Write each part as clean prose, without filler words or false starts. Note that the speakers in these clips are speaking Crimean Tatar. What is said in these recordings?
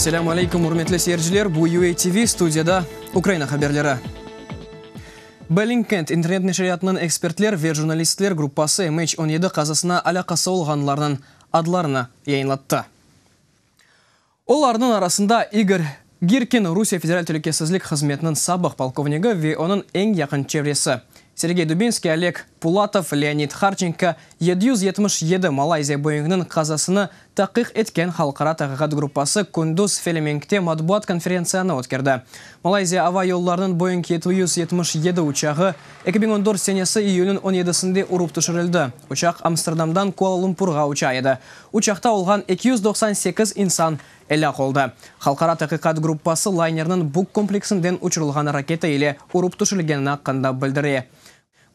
Selâm aleyküm, ürmetli seyirciler! Bu UATV, studiyada Ukraina haberleri. Bellingcat internet neşriyatınıñ ekspertler ve jurnalistler gruppası MH 17 qazasına alâqası olğanlarnıñ adlarını yayınlattı. Olarnıñ arasında İgor Girkin, Rusiye Federal telükesizlik hızmetiniñ sabıq polkovnigi ve onıñ eñ yaqın çevresi, Sergey Dubinskiy, Oleg Pulatov, Leonid Harçenko, 777 Malayziya Boeingniñ qazasını taqiq etken halqara taqiqat gruppası kündüz Felemenkte matbuat konferentsiyanı ötkerdi. Malayziya ava yollarınıñ Boeing 777 uçağı 2014 senesi iyülniñ on yedisinde urıp tüşürildi. Uçaq Amsterdamdan Kuala-Lumpurğa uça edi. Uçaqta olğan 298 insan elâk oldı. Halqara taqiqat gruppası laynerniñ Buk kompleksinden uçurılğan raketa ile urıp tüşürilgenini aqqında bildire.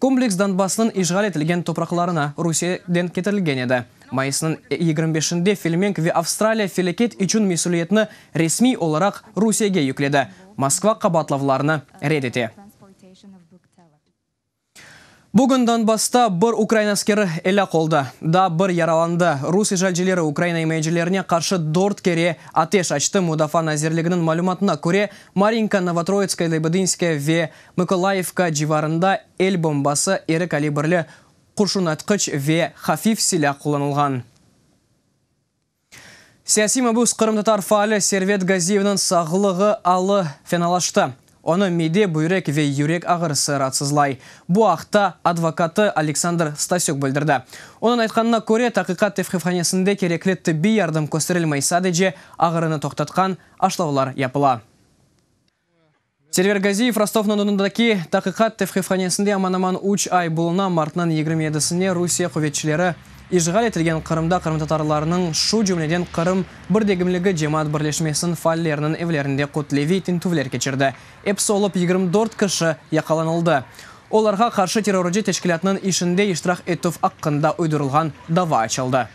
Kompleks Donbassnıñ işğal etilgen topraqlarına Rusiyeden ketirilgen edi. Mayısnıñ 25-inde Felemenk ve Avstraliya felâket içün mesüliyetni resmiy olaraq Rusiyege yükledi. Moskva qabaatlavlarnı red ete. Bugün Donbassta bir ukrain askeri elâk oldı, daa bir yaralandı. Rus işğalcileri Ukraina imayecilerine qarşı dört kere ateş açtı, Mudafaa nazirliginiñ malümatına köre, Marinka, Novotroitskoye, Lebedinskoye ve Mıkolayivka civarında el bombası, iri kalibrli qurşunatqıç ve hafif silâ qullanılğan. Siyasiy mabüs qırımtatar faali Servet Gaziyevniñ sağlığı alı fenalaştı. Onı mide, büyrek ve yürek ağrısı raatsızlay. Bu aqta advokatı Aleksandr Stasük bildirdi. Onıñ aytqanına köre, taqiqat tevqifhanesinde kerekli tibbiy yardım kösterilmey, sadece ağrını toqtatqan aşlavlar yapıla. Server Gaziyev Rostov-na-Donudaki taqiqat tevqifhanesinde aman-aman üç ay buluna. Martnıñ 27-sine Rusiye quvetçileri işğal etilgen Qırımda qırımtatarlarnıñ, şu cümleden Qırım birdegimligi cemaat birleşmesiniñ faalleriniñ evlerinde kütleviy tintüvler keçirdi. Episi olıp 24 kişi yaqalanıldı. Olarğa qarşı terrorcı teşkilâtnıñ işinde iştirak etüv aqqında uydurılğan dava açıldı.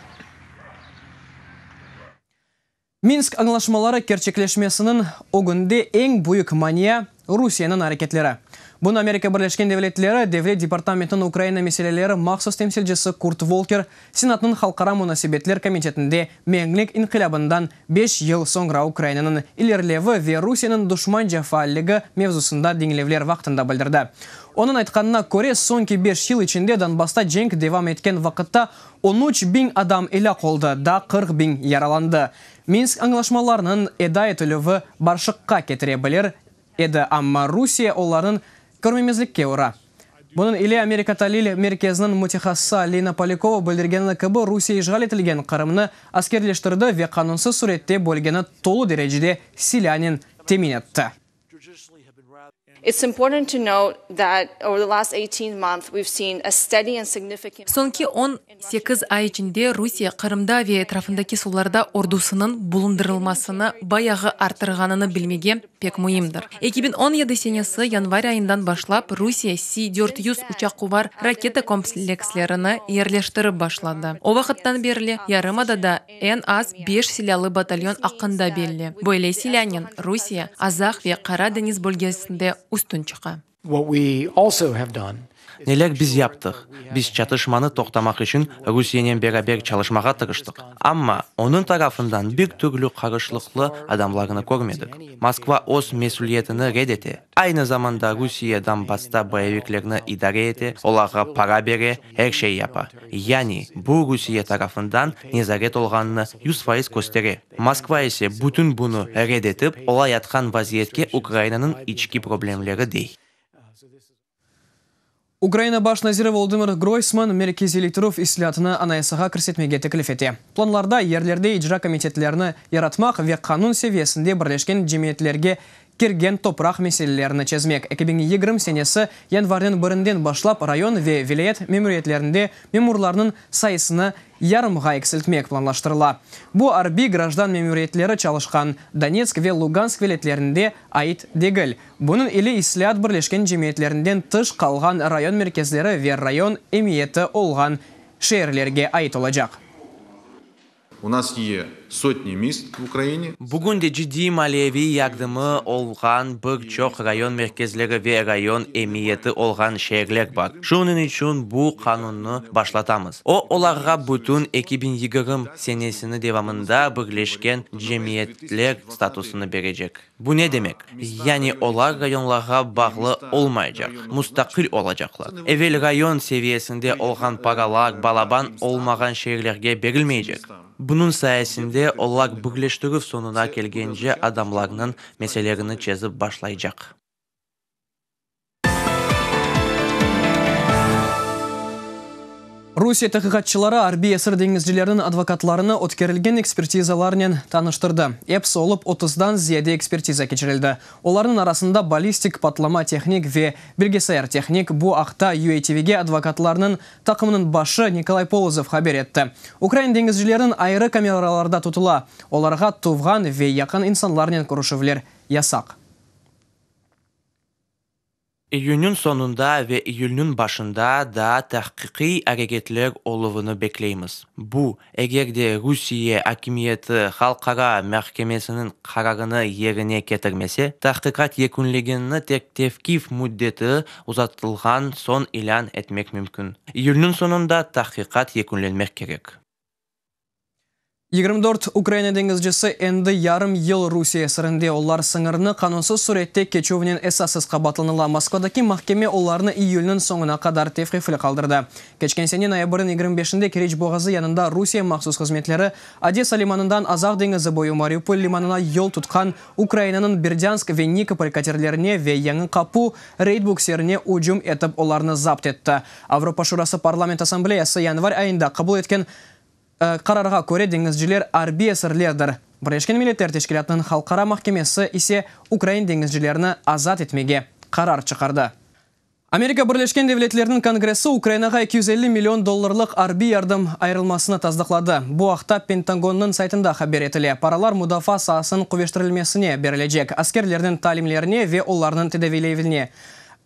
Minsk añlaşmaları kerçekleşmesiniñ ögünde eñ büyük mania, Rusiyeniñ areketleri. Bunı Amerika Birleşken Devletleri Devlet departamentiniñ Ukraina meseleleri mahsus temsilcisi Kurt Volker Senatnıñ halqara munasebetler komitetinde Menlik inqilâbından beş yıl soñra Ukrainanıñ ilerilevi ve Rusiyeniñ duşmanca faalligi mevzusında diñlevler vaqtında bildirdi. Onıñ aytqanına köre, soñki beş yıl içinde Donbassta cenk devam etken vaqıtta 13 biñ adam elâk oldı, daa 40 biñ yaralandı. Minsk añlaşmalarınıñ eda etilüvi barışıqqa ketire bilir edi, amma Rusiye olarnıñ körmemezlikke ura. Bunıñ ile Amerika talil merkeziniñ mütehassısı Alina Polâkova bildirgeni kibi, Rusiye işğal etilgen Qırımnı askerleştirdi ve qanunsız sürette bölgeni tolu derecede silânen temin etti. It's important to note that over the last 18 months, we've seen a steady and significant Soñki 18 ay içinde Rusiye Qırımda ve etrafındaki suvlarda ordusınıñ bulundırılmasını bayağı arttırğanını bilmege pek müimdir. 2017 senesi yanvar ayından başlap Rusiye S-400 uçaqquvar raketa komplekslerini yerleştirip başladı. O vaqıttan berli yarımadada eñ az beş silâlı batalyon aqqında belli. Böyle silânen Rusiye Azaq ve Qara deñiz bölgesinde üstün çıqa. What we also have done Neler biz yaptıq? Biz çatışmanı toqtamaq içün Rusiyenen beraber çalışmağa tırıştıq. Amma onıñ tarafından bir türlü qarşılıqlı adımlarını körmedik. Moskva öz mesüliyetini red ete. Aynı zamanda Rusiye Donbassta boyeviklerni idare ete, olarğa para bere, er şey yapa. Yani bu Rusiye tarafından nezaret olğanını 100% köstere. Moskva ise bütün bunı red etip, olayatqan vaziyetke Ukrainanıñ içki problemleri dey. Ukraina baş naziri Volodımır Groysman merkeziyleştirüv islâatını anayasağa kirsetmege teklif ete. Planlarda yerlerde icra komitetlerini yaratmaq ve qanun seviyesinde birleşken cemiyetlerge kirgen topraq meselelerini çezmek. 2020 senesi yanvarniñ birinden başlap rayon ve vilâyet memuriyetlerinde memurlarnıñ sayısını yarımğa eksiltmek planlaştırıla. Bu arbiy grajdan memuriyetleri çalışqan Donetsk ve Lugansk vilâyetlerinde ait degil. Bunıñ ile islâat birleşken cemiyetlerinden tış qalğan rayon merkezleri ve rayon emiyeti olğan şeerlerge ait olacaq. У нас є. Sotni mist v Ukraine. Bugün de ciddiy maliyeviy yardımı olğan bir çoq rayon merkezleri ve rayon emiyeti olğan şeerler bar. Şunıñ içün bu qanunnı başlatamız. O, olarğa bütün 2020 senesini devamında birleşken cemiyetler statusını berecek. Bu ne demek? Yani olar rayonlarğa bağlı olmaycaq, mustaqil olacaqlar. Evel rayon seviyesinde olğan paralar balaban olmağan şeerlerge berilmeycek. Bunıñ sayesinde olar birleştirüv soñuna kelgence adamlarnıñ meselelerini çezip başlaycaq. Rusiye taqiqatçıları arbiy esir deñizcilerniñ advokatlarını ötkerilgen ekspertizalarnen tanıştırdı. Episi olıp otuzdan ziyade ekspertiza keçirildi. Olarnıñ arasında ballistik, patlama tehnik ve bilgisayar tehnik. Bu aqta UATVge advokatlarnıñ taqımınıñ başı Nikolay Polozov haber etti. Ukrain deñizcileriniñ ayrı kameralarda tutula. Olarğa tuvğan ve yaqın insanlarnen körüşüvler yasaq. İyünniñ soñunda ve iyülniñ başında daa tahqiqiy areketler oluvını bekleymiz. Bu, eger de Rusiye akimiyeti Halqara mahkemesiniñ qararını yerine ketirmese, tahqiqat yekünlegenini tek tevqif müddeti uzatılğan soñ ilân etmek mümkün. İyülniñ soñunda tahqiqat yekünlenmek kerek. 24 Ukraina deñizcisi endi yarım yıl Rusiye esirinde. Olar sıñırnı qanunsız sürette keçüvnen esassız qabaatlanıla. Moskvadaki mahkeme olarnı iyülniñ soñuna qadar tevqifli qaldırdı. Keçken sene noyabrniñ 25-inde Keriç boğazı yanında Rusiye mahsus hızmetleri Odesa limanından Azaq deñizi boyu Mariupol limanına yol tutqan Ukrainanıñ Berdânsk ve Nikopol katerlerine ve Yañı Qapu reyd bukserine ücüm etip olarnı zapt etti. Avropa Şurası Parlament Assambleyası yanvar ayında qabul etken qararğa köre deñizciler arbiy esirlerdir. Birleşken Milletler Teşkilâtınıñ Halqara mahkemesi ise ukrain deñizcilerini azat etmege qarar çıqardı. Amerika Birleşken Devletleriniñ Kongressi Ukrainağa 250 million dollarlıq arbiy yardım ayırılmasını tasdıqladı. Bu aqta Pentagonnıñ saytında haber etile. Paralar mudafaa saasınıñ quveştirilmesine berilecek, askerlerniñ talimlerine ve olarnıñ tedaviylevine,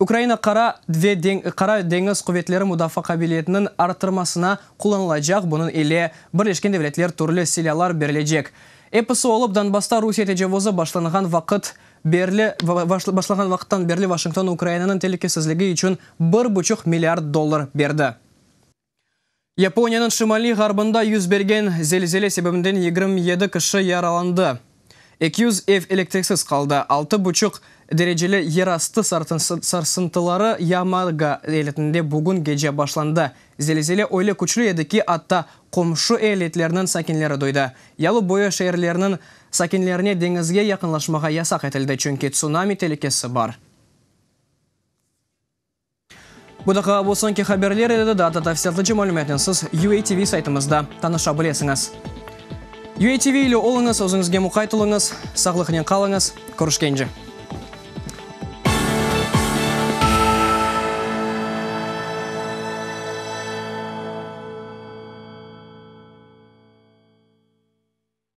Ukraina Qara ve Qara deñiz quvetleri mudafaa qabiliyetiniñ arttırmasına qullanılacaq, bunıñ ile Birleşken Devletler türlü silâlar berilecek. Episi olıp, Donbassta Rusiye tecavuzı başlanğan vaqıt berli başlağan vaqıttan berli Washington Ukrainanıñ telükesizligi içün bir buçuq milliard dollar berdi. Yaponiyanıñ şimaliy-ğarbında yüz bergen zelzele sebebinden 27 kişi yaralandı. 200 ev elektriksiz qaldı. Altı buçuq dereceli yerastı sarsıntıları Yamaga eyaletinde bugün gece başlandı. Zelzele öyle küçlü edi ki, atta qomşu eyaletlerniñ sakinleri duydı. Yalı boyu şeerleriniñ sakinlerine deñizge yaqınlaşmağa yasaq etildi, çünki tsunami telükesi bar. Bu daqqa bu soñki haberler edi, daa da tafsilâtlıca malümatnen siz UATV saytımızda tanışa bilesiñiz. UATV ile oluñız, özüñizge muqayt oluñız, sağlıqnen qalıñız, körüşkence!